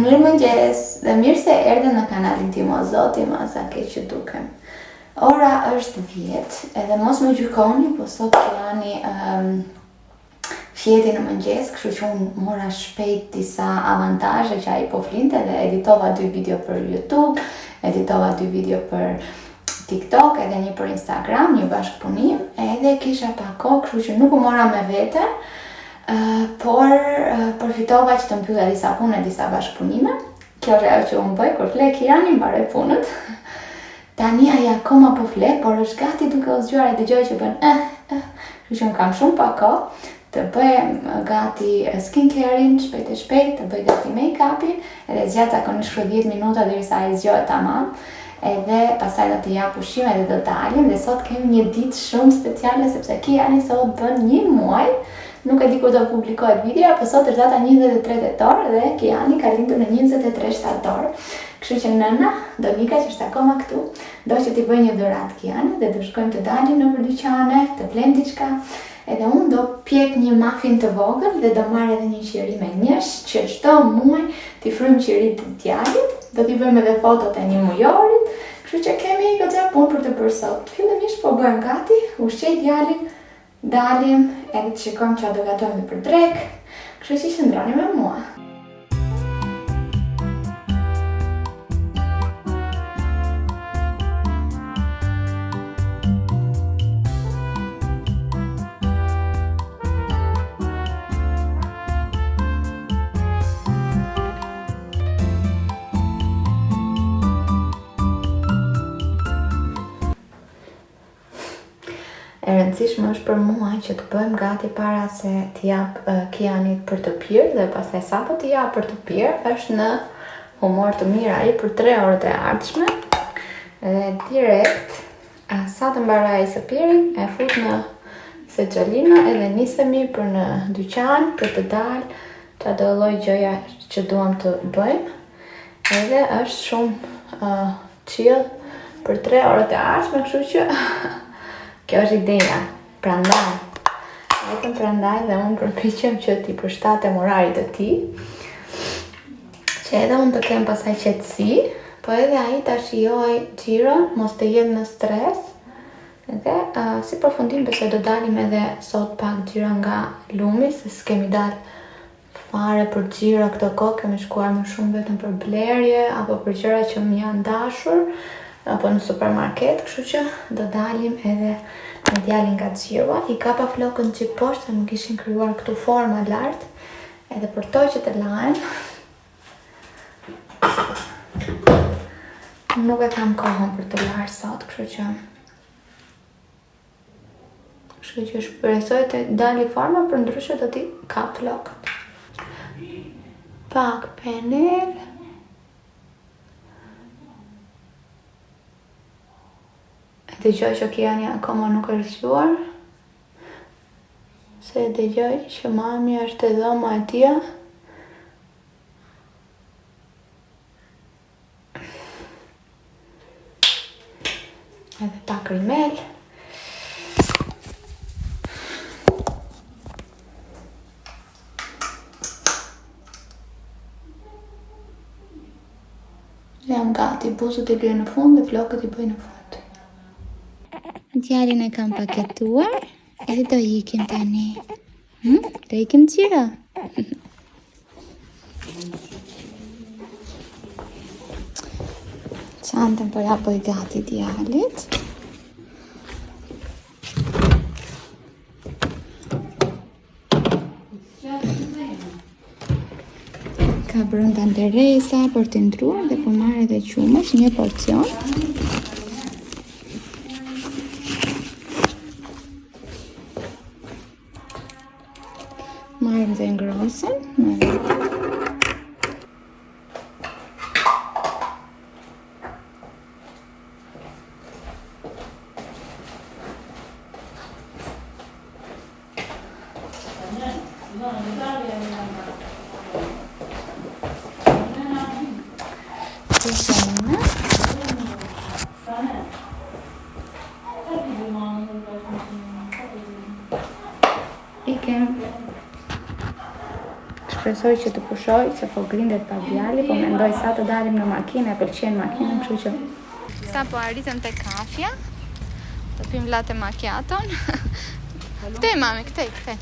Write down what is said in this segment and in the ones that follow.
Mirëmëngjes dhe mirë se erdhe në kanalin tim o zoti ma sa keq që dukem. Ora është 10 edhe mos më gjykoni, po sot Kiani um, fjeti në mëngjes, kështu që unë mora shpejt disa avantazhe që ai po flinte dhe editova dy video për YouTube, editova dy video për TikTok edhe një për Instagram, një bashkëpunim, edhe kisha pak kohë, kështu që nuk u mora me vete, uh, por uh, përfitova që të mbyllja disa punë, disa bashkëpunime. Kjo është ajo që unë bëj kur fle Kiani mbaroj punët. Tani ai akoma po fle, por është gati duke u zgjuar e dëgjoj që bën eh, eh. Kështu që unë kam shumë pak kohë të bëj gati skincare-in shpejt e shpejt, të bëj gati make-upin, edhe zgjat zakonisht kështu 10 minuta derisa ai zgjohet tamam. Edhe pastaj do t'i jap ushqim edhe do dalim dhe sot kemi një ditë shumë speciale sepse Kiani sot bën një muaj. Nuk e di kur do publikohet videoja, po sot është data 23 tetor dhe Kiani ka lindur në 23 shtator. Kështu që nëna, Donika që është akoma këtu, do që t'i bëj një dhuratë Kianit dhe do shkojmë të dalim nëpër dyqane, të blejmë diçka. Edhe unë do pjek një muffin të vogël dhe do marr edhe një qiri me njësh që çdo muaj t'i fryjmë qirit djalit, do t'i bëjmë edhe fotot e një mujorit, kështu që kemi goxha punë për të bërë sot. Fillimisht po bëhem gati, ushqej djalin, dalim edhe të shikojmë çfarë do gatojmë për drekë, kështu që qëndroni me mua. E rëndësishme është për mua që të bëhem gati para se t'i jap uh, Kianit për të pirë dhe pastaj sapo t'i jap për të pirë është në humor të mirë ai për 3 orët e ardhshme dhe direkt uh, sa të mbaroj ai së piri e fut në sexholina edhe nisemi për në dyqan për të dalë çdo lloj gjëja që duam të bëjmë edhe është shumë uh, chill për 3 orët e ardhshme, kështu që kjo është ideja. Prandaj, vetëm prandaj dhe unë përpiqem që t'i përshtatem orarit të tij, që edhe unë të kem pasaj qetësi, po edhe ai ta shijoj xhiron, mos të jetë në stres. Dhe uh, si përfundim besoj do dalim edhe sot pak xhiro nga lumi, se s'kemi dalë fare për xhiro këto kohë, kemi shkuar më shumë vetëm për blerje apo për gjëra që më janë dashur apo në supermarket, kështu që do dalim edhe me djalin nga xhirua. I kapa flokët çik poshtë, se më kishin krijuar këtu forma lart, edhe për to që të lahen. Nuk e kam kohën për të larë sot, kështu që Kështu që shpresoj të dali forma, përndryshe do t'i kap flokët. Pak penel. E dëgjoj që Kiani akoma nuk është zgjuar. Se e dëgjoj që mami është te dhoma e tija. Edhe pak rimel. Jam gati, buzët i lyej në fund dhe flokët i bëj në fund. Djalin e kam paketuar, edhe do ikim tani. Hm? Do ikim xhiro? Çantën po ja bëj gati djalit. Ka brenda nderesa për të ndruar dhe po marr edhe qumësht një porcion. Marrim dhe ngrohësen me vete. Ikim. Shpresoj që të pushoj, se po grindet pak djali, po mendoj sa të dalim në makinë, e pëlqen makinën, kështu që Sapo arritëm te kafja, do pim latte macchiaton. Këtej, mami, këtej, këtej.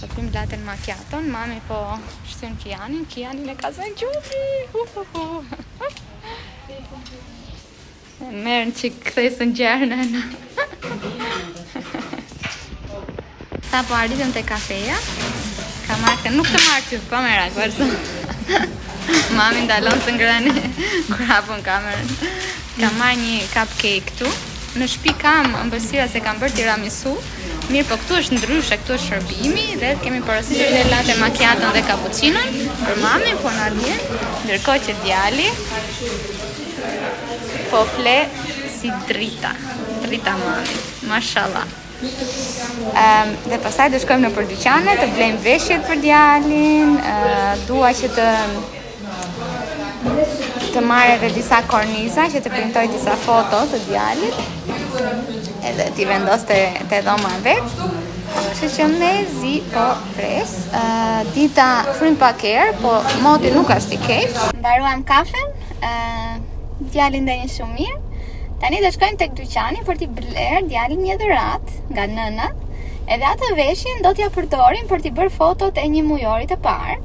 Do pim latte macchiaton, mami po shtyn Kianin, Kianin e ka zënë gjumi. Hu, hu, hu. Merr një çikë kthesën gjerë nëna. Sapo arritëm te kafeja, ka marrë këtë, nuk të marr ty, pa merak, vazhdo. Mami ndalon së ngrëni, kur hapun kamerën. Ka marrë një cupcake këtu. Në shtëpi kam ëmbëlsira se kam bërë tiramisu. Mirë, po këtu është ndryshe, këtu është shërbimi dhe kemi porositur dhe latte macchiaton dhe cappuccinon për mamin, po na vjen, ndërkohë që djali Po fle si drita, drita mami, mashallah. Um, dhe pastaj do shkojmë nëpër dyqane të blejmë veshjet për djalin, uh, dua që të të marr edhe disa korniza që të printoj disa foto të djalit edhe t'i vendos te, te dhoma e vet. Kështu që mezi po pres. Uh, dita fryn pak erë, po moti nuk është i keq. Mbaruam kafen, uh, djali ndenji shumë mirë. Tani do shkojmë tek dyqani për t'i blerë djalit një dhuratë nga nëna. Edhe atë veshjen do t'ja përdorim për t'i bërë fotot e një mujori të parë.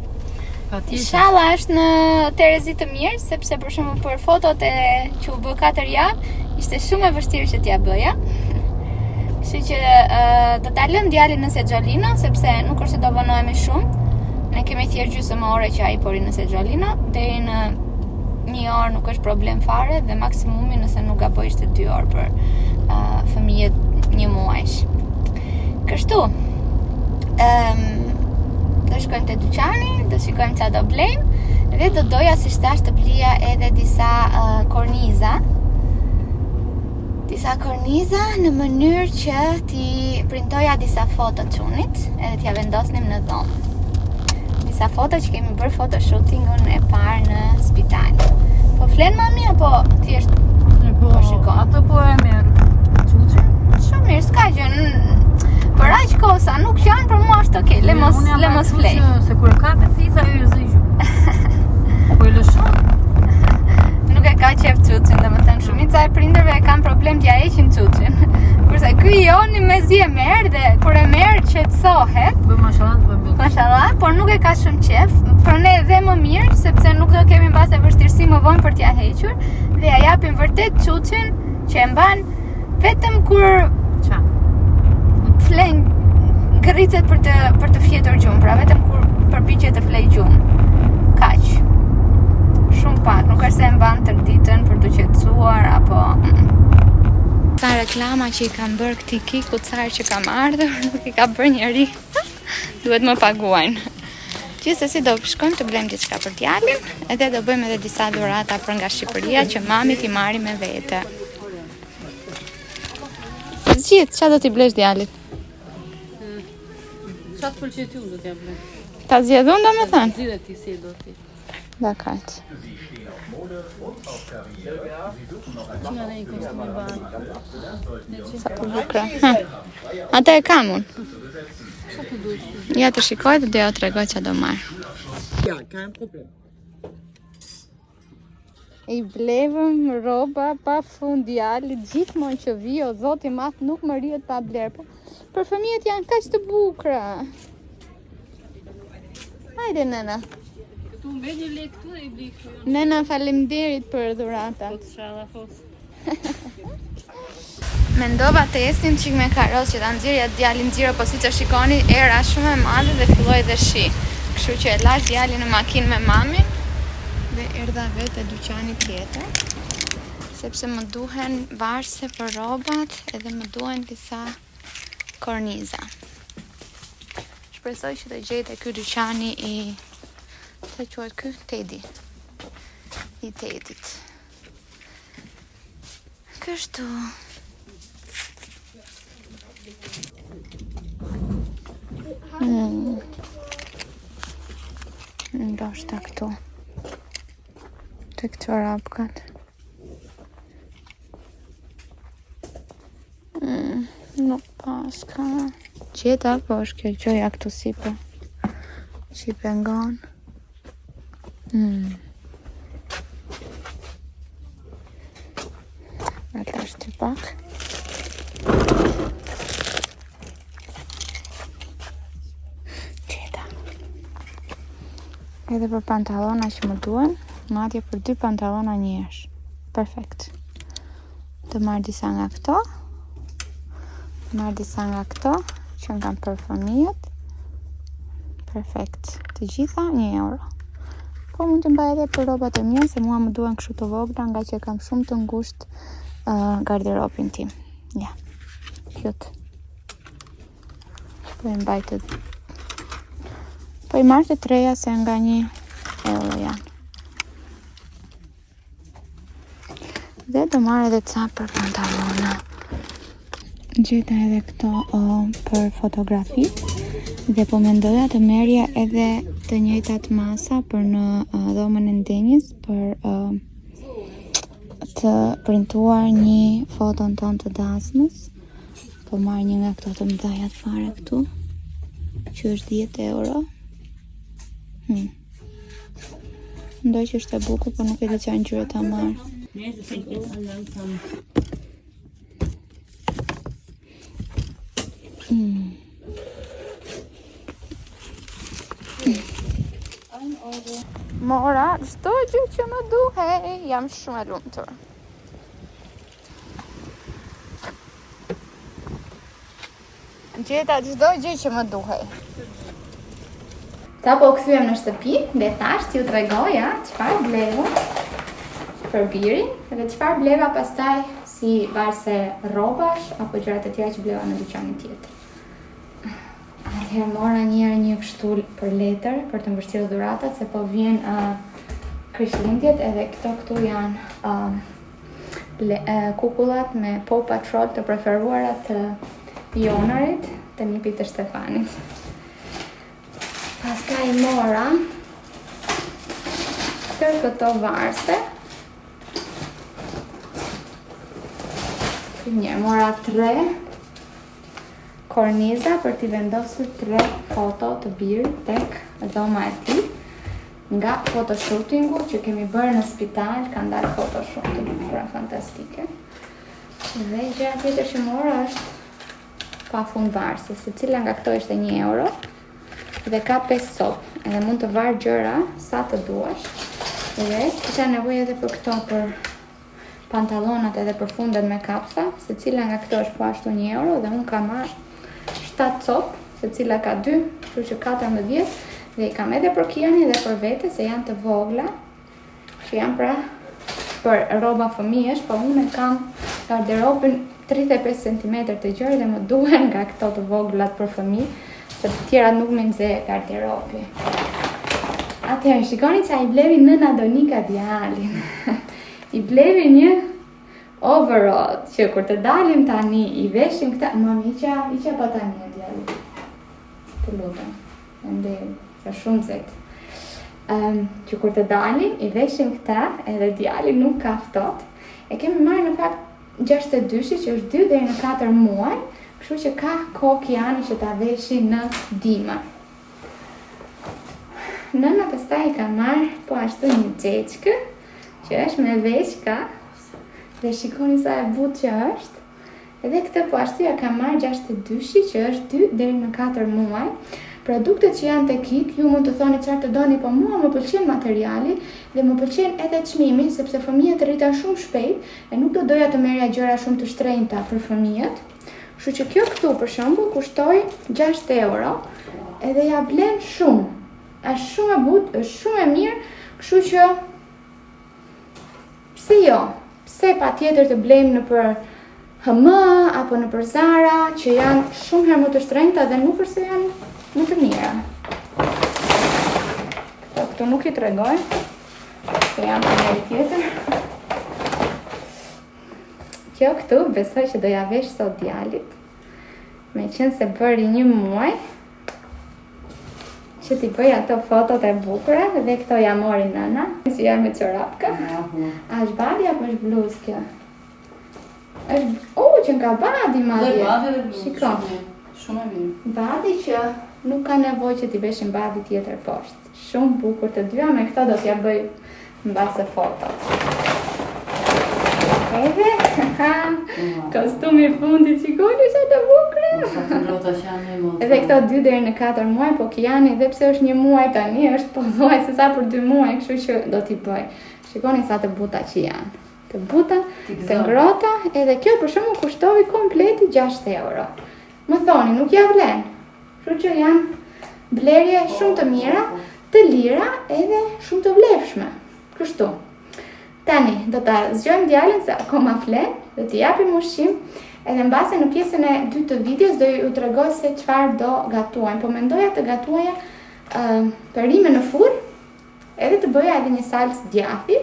Inshallah është në terezi të mirë, sepse për shembull për fotot e që u bë 4 javë, ishte shumë e vështirë që t'ja bëja. Kështu që uh, do ta lëm djalin në sexholino, sepse nuk është se do vonohemi shumë. Ne kemi thjesht gjysmë ore që ai po rri në sexholino, deri në një orë nuk është problem fare dhe maksimumi nëse nuk gaboj ishte 2 orë për uh, fëmijët një muajsh. Kështu. Ëm um, do shkojmë te dyqani, do shikojmë ça do blejmë dhe do doja siç thashë të blija edhe disa uh, korniza. Disa korniza në mënyrë që t'i printoja disa foto çunit edhe t'ja vendosnim në dhomë. Disa foto që kemi bërë foto shootingun e parë në spital. Po flen mami apo thjesht po, po shikon? Ato po e merr. Çuçi? Shumë mirë, s'ka gjë. Për aq kohë sa nuk qan për mua është okay. Le mos le mos flej. Se kur ka të thitha ajo e zë gjumë. Po e lëshon? Nuk e ka qef çuçin, domethënë shumica e prindërve e kanë problem t'ja heqin çuçin. Kurse ky i joni mezi e merr dhe kur e merr qetësohet. Bë mashallah, bë mbyll. Mashallah, por nuk e ka shumë qef. Për ne dhe më mirë, sepse nuk do kemi mbase vështirësi më vonë për t'ja hequr dhe ja japim vërtet çuçin që e mban vetëm kur Ça? flen gërricet për të për të fjetur gjumë, pra vetëm kur përpiqet të flej gjumë. Kaq. Shumë pak, nuk është se e mban tërë ditën për t'u qetësuar apo mm -mm. Sa reklama që i kam bërë këtij Kikut sa herë që kam ardhur, nuk i ka bërë njeri. Duhet më paguajnë. Gjithsesi do shkojmë të blejmë diçka për djalin, edhe do bëjmë edhe disa dhurata për nga Shqipëria që mami t'i marri me vete. Zgjidh, ça do t'i blesh djalit? Ça të pëlqej ty unë do t'ja blej. Ta zgjedh unë domethënë? Zgjidhe ti si e do ti. Dakord. Që nga një kostum i bardhë. Sa të bukura. Ha. Atë e kam unë. Ja të shikoj dhe do ja tregoj ça do marr. Ja, kein Problem. I blevëm rroba pa fund djalit, gjithmonë që vi, o zoti madh nuk më rrihet pa blerë. Po, për fëmijët janë kaq të bukura. Hajde nëna. Këtu mbet një lek këtu dhe i bli këtu. Nëna faleminderit për dhuratat. Po të shala fos. Mendova të ecnim çik me karrocë që ta nxirrja djalin xhiro, po siç e shikoni era është shumë e madhe dhe filloi dhe shi. Kështu që e lash djalin në makinë me mamin dhe erdha vetë te dyqani tjetër sepse më duhen varëse për rrobat edhe më duhen disa korniza. Shpresoj që të gjej te ky dyqani i ça quhet ky Tedi. I Tedit. Kështu. Hmm. Ndoshta këtu. Tek çorapkat. Hmm, nuk pa. S'ka. Gjeta, po është kjo gjëja këtu sipër. Që i pengon. Hmm. Ata është të pak. Gjeta. Edhe për pantallona që më duhen, madje për dy pantallona njësh. Perfekt. Do marr disa nga këto. Marr disa nga këto që kam për fëmijët. Perfekt. Të gjitha 1 euro. Po mund të mbaj edhe për rrobat e mia, se mua më duhen kështu të vogla, nga që kam shumë të ngushtë uh, garderobin tim. Ja. Cute. Po i mbaj të Po i marr të treja se nga 1 euro janë. Dhe do marr edhe ca për pantallona. Gjeta edhe këto o, për fotografi dhe po mendoja të merrja edhe të njëjtat masa për në uh, dhomën e ndenjes për uh, të printuar një foton tonë të dasmës. Po marr një nga këto të mëdhajat fare këtu, që është 10 euro. Hmm. Mendoj që është e bukur, por nuk e di çfarë ngjyre ta marr. Hmm. Mora çdo gjë që më duhej, jam shumë e lumtur. Gjeta çdo gjë që më duhej. Sapo u kthyem në shtëpi dhe thash t'ju tregoja çfarë bleva për birin dhe çfarë bleva pastaj si varëse rrobash apo gjëra të tjera që bleva në dyqanin tjetër. Atëherë mora një herë një kështu për letër për të mbështjellë dhuratat se po vjen uh, Krishtlindjet edhe këto këtu janë uh, kukullat me Paw Patrol të preferuara të Jonarit, të nipit të Stefanit. Pastaj mora tërë këto varëse. Një, mora tre korniza për t'i vendosur tre foto të birit tek dhoma e tij. Nga photoshootingu që kemi bërë në spital, kanë dalë foto shumë të bukura, fantastike. Dhe gjëja tjetër që mora është pa fund varëse, secila nga këto ishte 1 euro dhe ka 5 copë, edhe mund të varë gjëra sa të duash. Dhe kisha nevojë edhe për këto për pantallonat edhe për fundet me kapsa, secila nga këto është po ashtu 1 euro dhe unë kam marrë 7 copë, secila ka 2, kështu që 14 dhe i kam edhe për Kianin dhe për vete se janë të vogla, që janë pra për rroba fëmijësh, po unë e kam garderobin 35 cm të gjerë dhe më duhen nga këto të voglat për fëmijë, se të tjerat nuk më nxe garderobi. Atëherë, shikoni ça i blevi nëna Donika djalin. I blevi një overall, që kur të dalim tani, i veshim këta... Mami, hiqja, hiqja batanijen djalit. Të lutem, faleminderit, se shumë nxehtë. Um, që kur të dalim, i veshim këta, edhe djali nuk ka ftohtë. E kemi marrë në fakt 62-shi, që është 2 deri në 4 muaj, kështu që ka kohë Kiani që ta veshi në dimër. Nëna pastaj i ka marrë po ashtu një xheçkë, që është me veçka, dhe shikoni sa e butë që është. Edhe këtë po ashtu ja ka marrë 62-shi, që është 2 deri në 4 muaj. Produktet që janë te KiK, ju mund të thoni çfarë të doni, po mua më pëlqen materiali dhe më pëlqen edhe çmimi, sepse fëmijët rriten shumë shpejt e nuk do doja të merrja gjëra shumë të shtrenjta për fëmijët. Kështu që kjo këtu për shembull kushtoi 6 euro, edhe ja vlen shumë. Është shumë e butë, është shumë e mirë, kështu që pse jo? Pse patjetër të blejmë nëpër H&M apo nëpër Zara, që janë shumë herë më të shtrenjta dhe nuk është se janë më të mira. Këto këtu nuk i tregoj, se janë për njëri tjetër. Kjo këtu besoj që do ja vesh sot djalit, meqenëse bëri një muaj, që t'i bëj ato fotot e bukura dhe këto ja mori nëna, që janë me çorapka. A është bari apo është bluzë kjo? Është, oh, që nga badi madje. Dhe badi dhe bluzë. Shiko. Shumë e mirë. Badi që nuk ka nevojë që t'i veshim badi tjetër poshtë. Shumë bukur të dyja, me këto do t'ja bëj mbase fotot. Edhe, kostumi i fundit, shikoni sa të bukura. Sa të ngrohta që janë me motra. Edhe këto 2 deri në 4 muaj, po Kiani edhe pse është një muaj tani, është pothuajse sa për 2 muaj, kështu që do t'i bëj. Shikoni sa të buta që janë. Të buta, të ngrohta, edhe kjo për shembull kushtoi kompleti 6 euro. Më thoni, nuk ja vlen. Kështu që janë blerje shumë të mira, të lira edhe shumë të vlefshme. Kështu. Tani, do ta zgjojmë djalin se akoma fle, do t'i japim ushqim, edhe mbase në pjesën e dytë të videos do ju tregoj se çfarë do gatuajmë. Po mendoja të gatuaja uh, perime në furrë, edhe të bëja edhe një salcë djathi,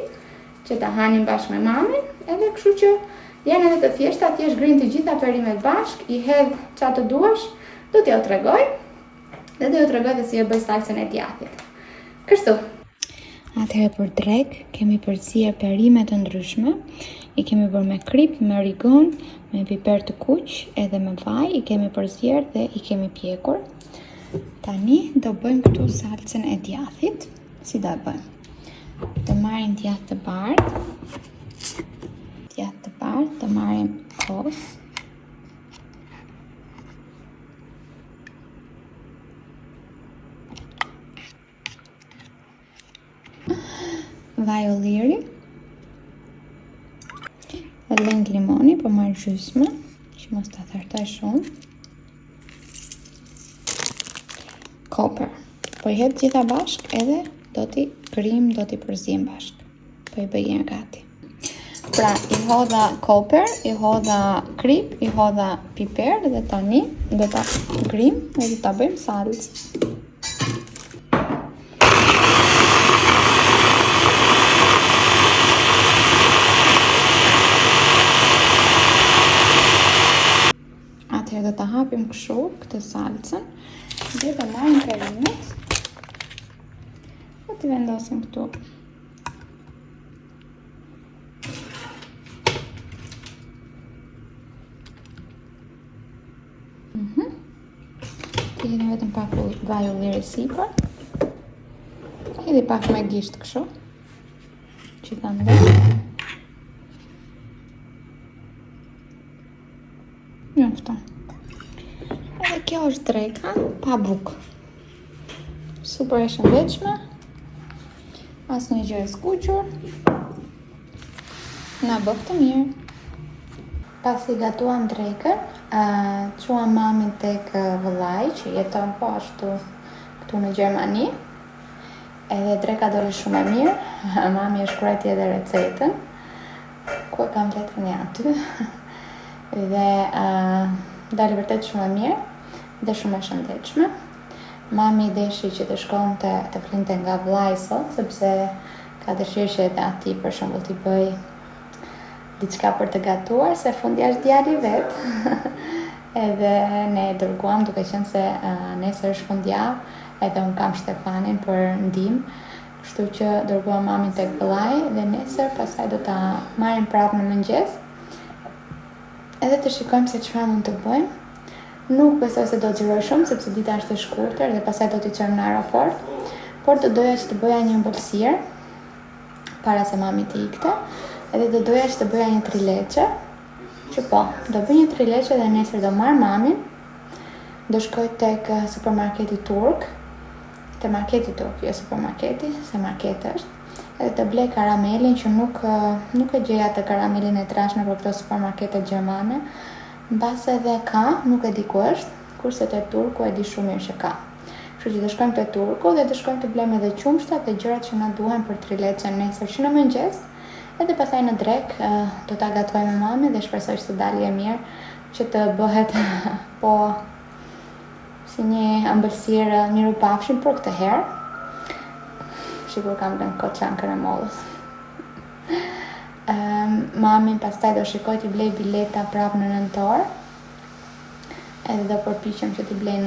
që ta hanim bashkë me mamin, edhe kështu që janë edhe të thjeshta, thjesht grin të gjitha perimet bashkë, i hedh ça të duash, do t'jua tregoj, dhe do ju tregoj dhe si e bëj salcën e djathit. Kështu. Atëherë për drekë kemi përzier perime të ndryshme, i kemi bërë me kripë, me rigon, me piper të kuq edhe me vaj, i kemi përzier dhe i kemi pjekur. Tani do bëjmë këtu salcën e djathit. Si do e bëjmë? Do marrim djathë të bardhë, djathë të bardhë, do marrim kos, vaj ulliri, dhe lëng limoni, po marr gjysmë, që mos ta thartoj shumë. Koper. Po i hedh gjitha bashkë edhe do t'i grijmë, do t'i përziejmë bashkë. Po i bëj një gati. Pra, i hodha koper, i hodha kripë, i hodha piper dhe tani do ta grijmë dhe do ta bëjmë salcë. Atëherë do ta hapim kështu këtë salcën dhe do marrim perimet. Do t'i vendosim këtu. Mhm. T'i hedhim vetëm pak vaj ulliri sipër. Hedhi pak me gisht kështu. Gjithandej. Mjafton. Edhe kjo është dreka pa bukë. Super e shëndetshme. Asnjë gjë e skuqur. Na bëftë mirë. Pasi gatuam drekën, çuam mamin tek vëllai që jeton po ashtu këtu në Gjermani. Edhe dreka doli shumë e mirë. Mami e shkruajti edhe recetën. Ku e kam letrën ja aty. Dhe uh, doli vërtet shumë e mirë dhe shumë e shëndetshme. Mami deshi që të shkonte të flinte nga vllai sot, sepse ka dëshirë që edhe atij për shembull t'i bëj diçka për të gatuar, se fundja është djali vet. edhe ne e dërguam duke qenë se uh, nesër është fundjavë, edhe unë kam Shtefanin për ndihmë. Kështu që dërguam mamin tek vëllai dhe nesër pastaj do ta marrim prapë në mëngjes. Edhe të shikojmë se çfarë mund të bëjmë. Nuk besoj se do të xhiroj shumë sepse dita është e shkurtër dhe pastaj do t'i çojmë në aeroport. Por do doja që të bëja një ëmbëlsirë para se mami të ikte, edhe do doja që të bëja një trileçe. Që po, do bëj një trileçe dhe nesër do marr mamin. Do shkoj tek supermarketi turk te marketi turk, jo supermarketi, se market është, edhe të blej karamelin që nuk nuk e gjej atë karamelin e trashë nëpër këto supermarketet gjermane. Mbase edhe ka, nuk e di ku është, kurse te turku e di shumë mirë që ka. Kështu që do shkojmë te turku dhe do shkojmë të blejmë edhe qumështat dhe gjërat që na duhen për trileçen nesër që në mëngjes. Edhe pastaj në drekë do ta gatuaj me mamin dhe shpresoj që të dalë e mirë, që të bëhet po Si një ëmbëlsirë mirupafshim për këtë herë. Sikur kam lënë kot çankën e mollës. Um, mamin pastaj do shikoj t'i blej bileta prapë në nëntor. Edhe do përpiqem që t'i blej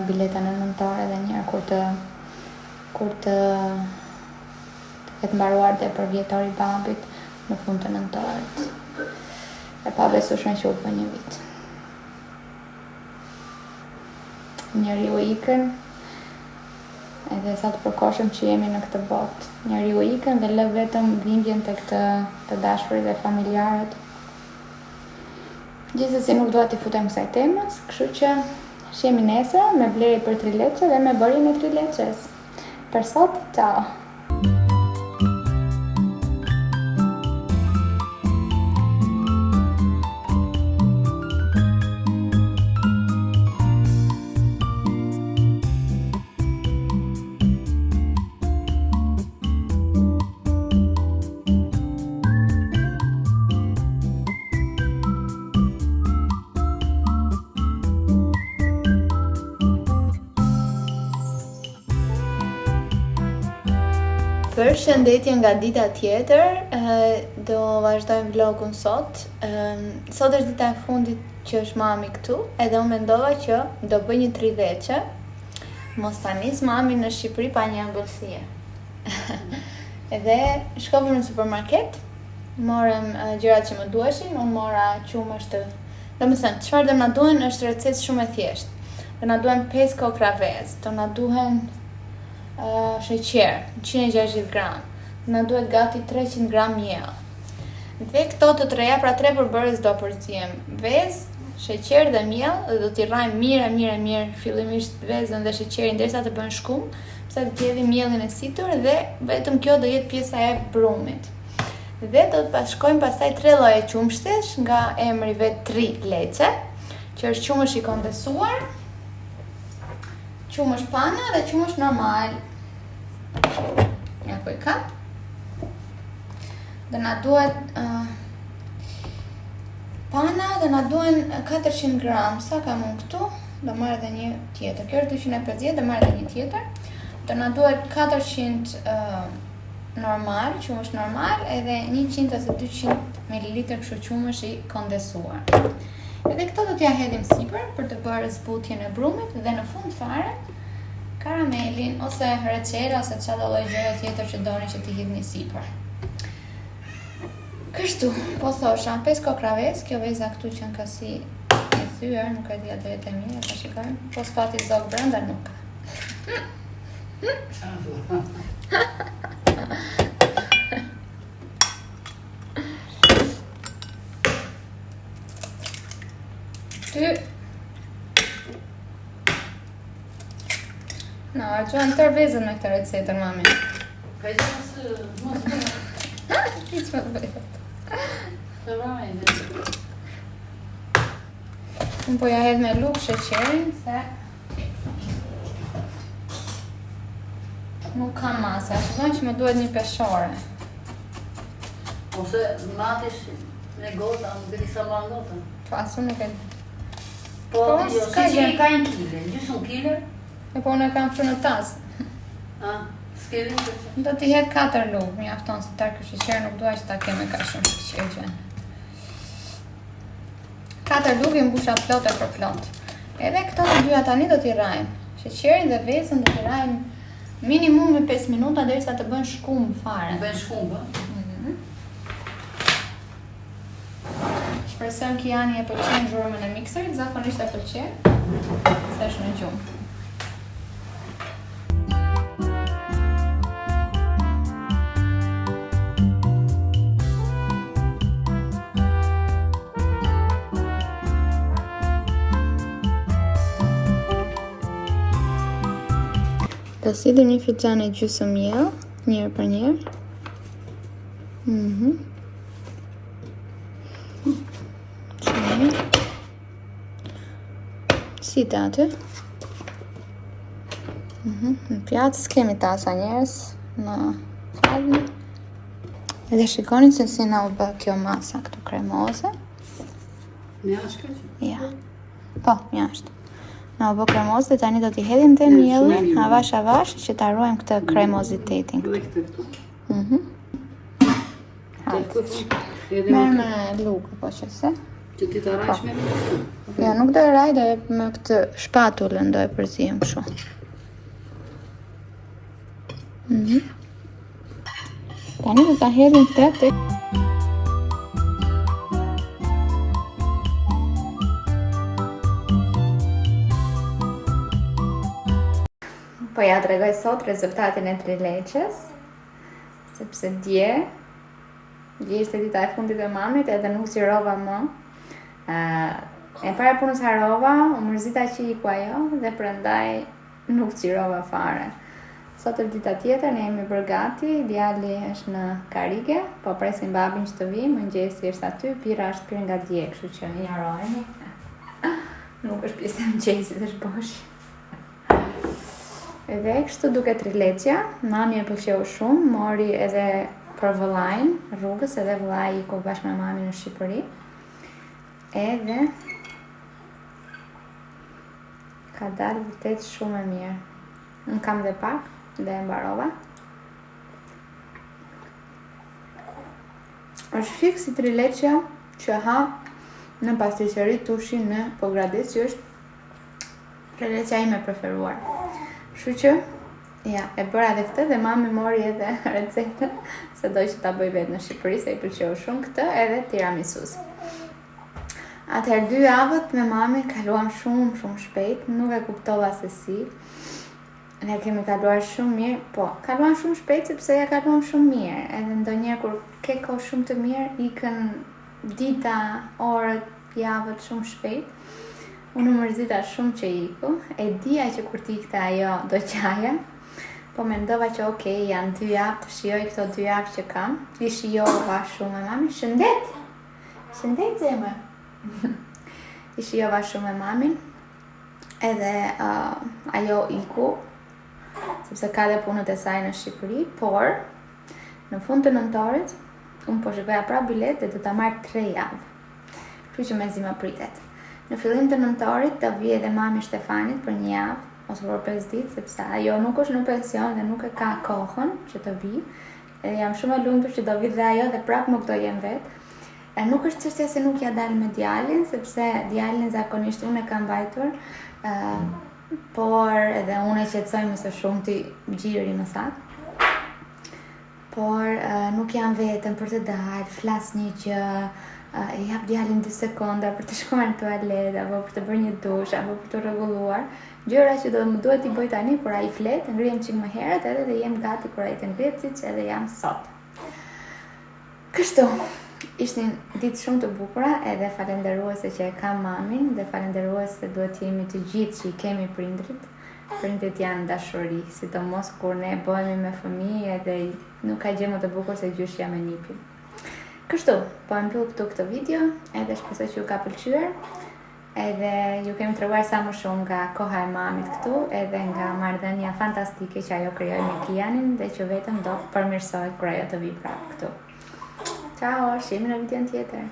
bileta në nëntor edhe një herë kur të kur të të ketë mbaruar dhe përvjetori i babit në fund të nëntorit. E pabesueshme që u bë një vit. Njeriu ikën, edhe sa të përkohshëm që jemi në këtë botë. Njeriu ikën dhe lë vetëm dhimbjen tek të, të dashurit dhe familjarët. Gjithsesi nuk dua t'i futem kësaj temës, kështu që shihemi nesër me blerje për trileçe dhe me bërjen e trileçes. Për sot, ciao! Përshëndetje nga dita tjetër, do vazhdojmë vlogun sot. Sot është dita e fundit që është mami këtu, edhe unë mendova që do bëj një trileçe. Mos ta nis mami në Shqipëri pa një ëmbëlsie. Edhe shkova në supermarket, morëm gjërat që më duheshin, unë mora qumësht të Domethënë, çfarë do na duhen është recetë shumë e thjeshtë. Do na duhen 5 kokrra vezë, do na duhen uh, sheqer, 160 gram, do na duhet gati 300 gram miell. Dhe këto të treja, pra tre përbërës do përziejmë, vezë, sheqer dhe miell dhe do t'i rrahim mirë e mirë e mirë fillimisht vezën dhe sheqerin derisa të bëhen shkumë, pastaj do t'i hedhim miellin e situr dhe vetëm kjo do jetë pjesa e brumit. Dhe do të bashkojmë pastaj tre lloje qumështesh nga emri vetë tri leçe, që është qumësht i kondensuar, qumësht pana dhe qumësht normal. Ja ku i kam. Do na duhet uh, pana, do na duhen 400 gram. Sa kam unë këtu? Do marr edhe një tjetër. Kjo është 250, do marr edhe një tjetër. Do na duhet 400 uh, normal, qumësht normal, edhe 100 ose 200 ml kështu qumësht i kondensuar. Edhe këto do t'ja hedhim sipër për të bërë zbutjen e brumit dhe në fund fare karamelin ose reçel ose çfarëdo lloj gjëje tjetër që doni që t'i hidhni sipër. Kështu, po thosha, 5 kokrra vezë, kjo veza këtu qenka si e thyer, nuk e di a do jetë e mirë, ta shikojmë. Po s'pati zog brenda nuk ka. Ty Na, harxhuan tërë vezën me këtë recetën, mami. Ka gjë mos mos më. Hiç më bëhet. Të vrajnë. Unë po ja hedh me lugë sheqerin, se nuk kam masa. Shikon që më duhet një peshore. Ose matish me gota, nuk e di sa mban gota. Po, as unë nuk e di. Po, po jo, si që i ka një kile, gjysmë kile. E po unë e kam kështu në tas. A, s'ke lugë që? Do t'i hedh 4 lugë, mjafton se tërë ky sheqer nuk dua që ta kemi kaq shumë sheqer gjë. 4 lugë i mbusha plot e për plot. Edhe këto të dyja tani do t'i rrahim. Sheqerin dhe vezën do t'i rrahim minimum me 5 minuta derisa të bëhen shkumë fare. Bëhen shkumë, po? Shpresojmë Kiani e pëlqen zhurmën e mikserit, zakonisht e pëlqen, se është në gjumë. Do sillim një filxhan e gjysmë miell, njëherë për njëherë. Mhm. Shumë mirë. Si të aty? Mhm, në pjatë s'kemi tasa njerëz, na falni. Edhe shikoni se si na u bë kjo masa këtu kremoze. Mjaft kaq? Ja. Po, mjaft. Na u bë kremoze dhe tani do t'i hedhim dhe miellin, avash avash që ta ruajmë këtë kremozitetin. Edhe këtë këtu. Mhm. Merr me lugë, po që se. Që ti ta rrahësh me lugë? Jo, nuk do e rrah, do e me këtë shpatulën do e përziejmë kështu. Mhm. Tani do ta hedhim këtë tek. Po ja tregoj sot rezultatin e trileçes, sepse dje, dje ishte dita e fundit e mamit edhe nuk xhirova më. Uh, e para punës harrova, u mërzita që iku ajo dhe prandaj nuk xhirova fare. Sot është dita tjetër, ne jemi bërë gati, djali është në karige, po presim babin që të vijë, mëngjesi është aty, birra është pirë nga dje, kështu që injorojeni. Nuk është pjesë e mëngjesit, është bosh. Edhe kështu duket trileçja, mami e pëlqeu shumë, mori edhe për vëllain rrugës, edhe vëllai iku bashkë me mamin në Shqipëri. Edhe ka dalë vërtet shumë e mirë. Unë kam dhe pak dhe e mbarova. Është fiks si trileçja që ha në pastiçeri Tushi në Pogradec, që është trileçja ime e preferuar. Kështu që, ja, e bëra edhe këtë dhe mami mori edhe recetën, se do që ta bëj vetë në Shqipëri, se i pëlqeu shumë këtë edhe tiramisu. Atëherë dy javët me mamin kaluan shumë shumë shpejt, nuk e kuptova se si. Ne kemi kaluar shumë mirë, po, kaluan shumë shpejt sepse ja kaluam shumë mirë. Edhe ndonjëherë kur ke kohë shumë të mirë, ikën dita, orët, javët shumë shpejt. Unë u mërzita shumë që iku. E dija që kur të ikte ajo do qaja. Po mendova që ok, janë dy javë, të shijoj këto dy javë që kam. I shijova shumë me mamin. Shëndet! Shëndet zemër! I shijova shumë me mamin. Edhe uh, ajo iku, sepse ka dhe punët e saj në Shqipëri, por në fund të nëntorit, unë po shikoja prapë biletë dhe do ta marr 3 javë. Kështu që mezi më pritet. Në fillim të nëntorit do vijë edhe mami Stefanit për një javë ose për 5 ditë, sepse ajo nuk është në pension dhe nuk e ka kohën që të vijë. Edhe jam shumë e lumtur që do vijë dhe ajo dhe prapë nuk do jem vetë. E nuk është çështja se nuk ja dal me djalin, sepse djalin zakonisht unë e kam mbajtur, ë por edhe unë e qetësoj më së shumti gjiri më saktë. Por uh, nuk jam vetëm për të dalë, flas një gjë, uh, e jap djalin 2 sekonda për të shkuar në tualet apo për të bërë një dush apo për të rregulluar. Gjëra që do më duhet t'i bëj tani kur ai flet, ngrihem çik më herët edhe dhe jem gati kur ai të ngrihet siç edhe jam sot. Kështu, ishin ditë shumë të bukura edhe falenderuese që e kam mamin dhe falenderuese duhet të jemi të gjithë që i kemi prindrit. Prindrit janë dashuri, sidomos kur ne bëhemi me fëmijë edhe nuk ka gjë më të bukur se gjyshja me nipin. Kështu, po e mbyll këtu këtë video, edhe shpresoj që ju ka pëlqyer. Edhe ju kemi treguar sa më shumë nga koha e mamit këtu, edhe nga marrëdhënia fantastike që ajo krijoi me Kianin dhe që vetëm do përmirësohet kur ajo të vijë prapë këtu. Ciao, shihemi në videon tjetër.